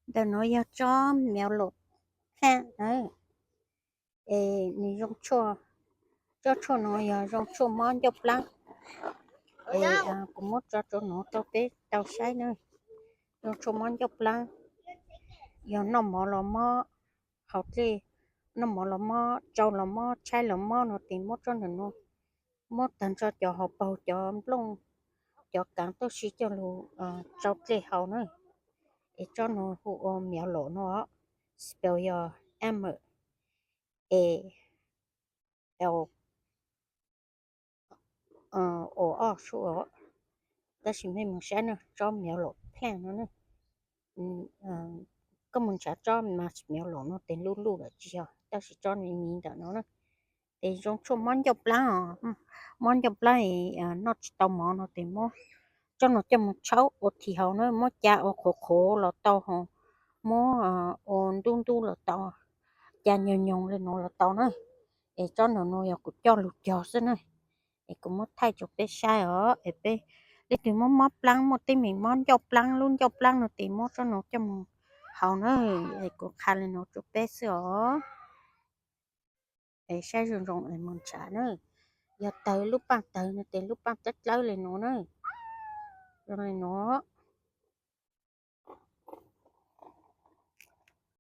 Ntawm no yog tsob miav laum pheej na, es nws zoo tshuaj, tsob tshuaj no yog zoo tshuaj mob ncauj plaab. Es kuv muab tso rau nuav rau peb tau saib na. Zoo tshuaj mob ncauj plaab, yog noj mov los mob, haus dlej, noj mov los mob, tsau los mob, tshaib los mob no tes muab tsob ntawm no, muab tag nrho cov hauv paug, cov nplooj, cov kaav tuaj sib coj lug tsau dlej haus na. Es tsob no hu ua miav laum no, spell yog M A L O O su, tab sis mej moog saib na, tsob miav laum pheej no na. Koj moog nrhav tsob mas miav laum no tes luj luj lawm tsis yog, tab sis tsob miv ntawm no na, tes zoo tshuaj mob ncauj plaab os. Mob ncauj plaab, noj tsis tau mov no tes muab tsob no coj moog tshaub ua thiv haus na, muab ca ua qhuav qhuav los tau, muab ua ntub ntub los tau, ca nyoog nyoog le nuav los tau na. Es tsob ntawm no yog kuv coj lug cog xwb na, es kuv muab thaij rau peb saib os. Es peb leej twg mob mob plaab, muaj teeb meem mob ncauj plaab, lub ncauj plaab no tes muab tsob no coj moog haus na. Es kuv qha le nuav rau peb xwb os. Es saib zoo zoo es moog nrhav na. Yog tawg lub paaj tawg no tes lub paaj dlawb dlawb le nuav na, zoo le nuav.